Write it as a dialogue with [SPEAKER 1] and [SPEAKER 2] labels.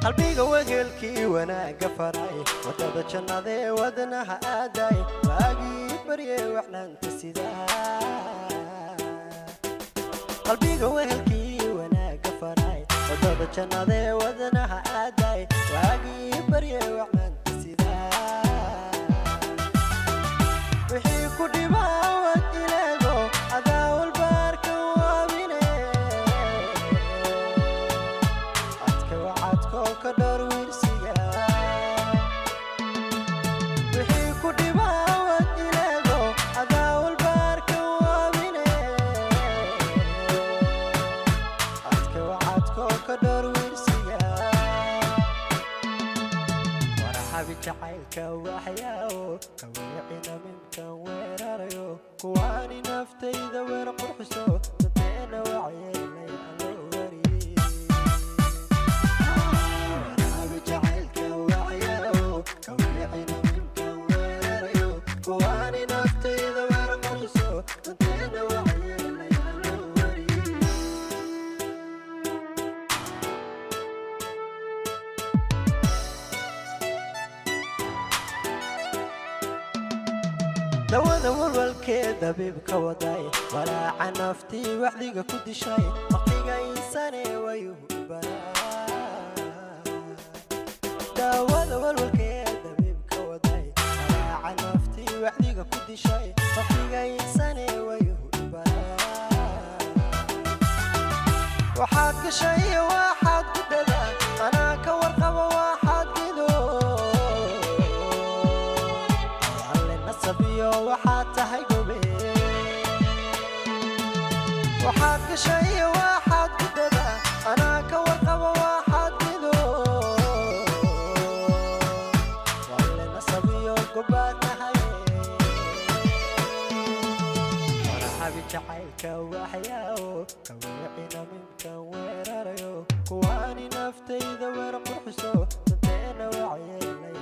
[SPEAKER 1] Qalbiga wehelkii wanaagga faray, wadada jannadee wadnaha aaday, waagii barye wacnaanta sidaa. Qalbiga wehelkii wanaagga faray, wadada jannadee wadnaha aaday, waagii barye wacnaanta sidaa. Wixii ku dhibaawad ileego, adaa walbaarka waabine. Adka wacadkoo ka dhowr wiirsiga. Wixii ku dhibaawad ileego, adaa walbaarka waabine. Adka wacadkoo ka dhowr wiirsiga. Warxabi jacaylka waxyaawo kaweecina minkan weerarayo, kuwaani naftayda weer qurxiso, danteena wacyeelay aloo wariyey. Warxabi jacaylka waxyaawo kaweecina minkan weerarayo, kuwaani naftayda weer qurxiso, danteena wacyeelay aloo wariyey. Dawada walwalkee dabiibka waday, walaaca naftii wacdiga ku dishay, waqtiga insane wayuhu baraa. Daawada walwalkee dabiibka waday, walaaca naftii wacdiga ku dishay, waqtiga insane wayuhu baraa. Waxaad gashay iyo waxaad gudada, anaa ka warqaba waxaad gido. Alle nasabiyo waxaad tahay gobe. Waxaad gashay iyo waxaad gudada, anaa ka warqaba waxaad gido. Alle nasabiyo gobaad tahay. Warxabi jacaylka waxyaawo kaweecina minkan weerarayo, kuwaani naftayda weer qurxiso, danteena wacyeelay.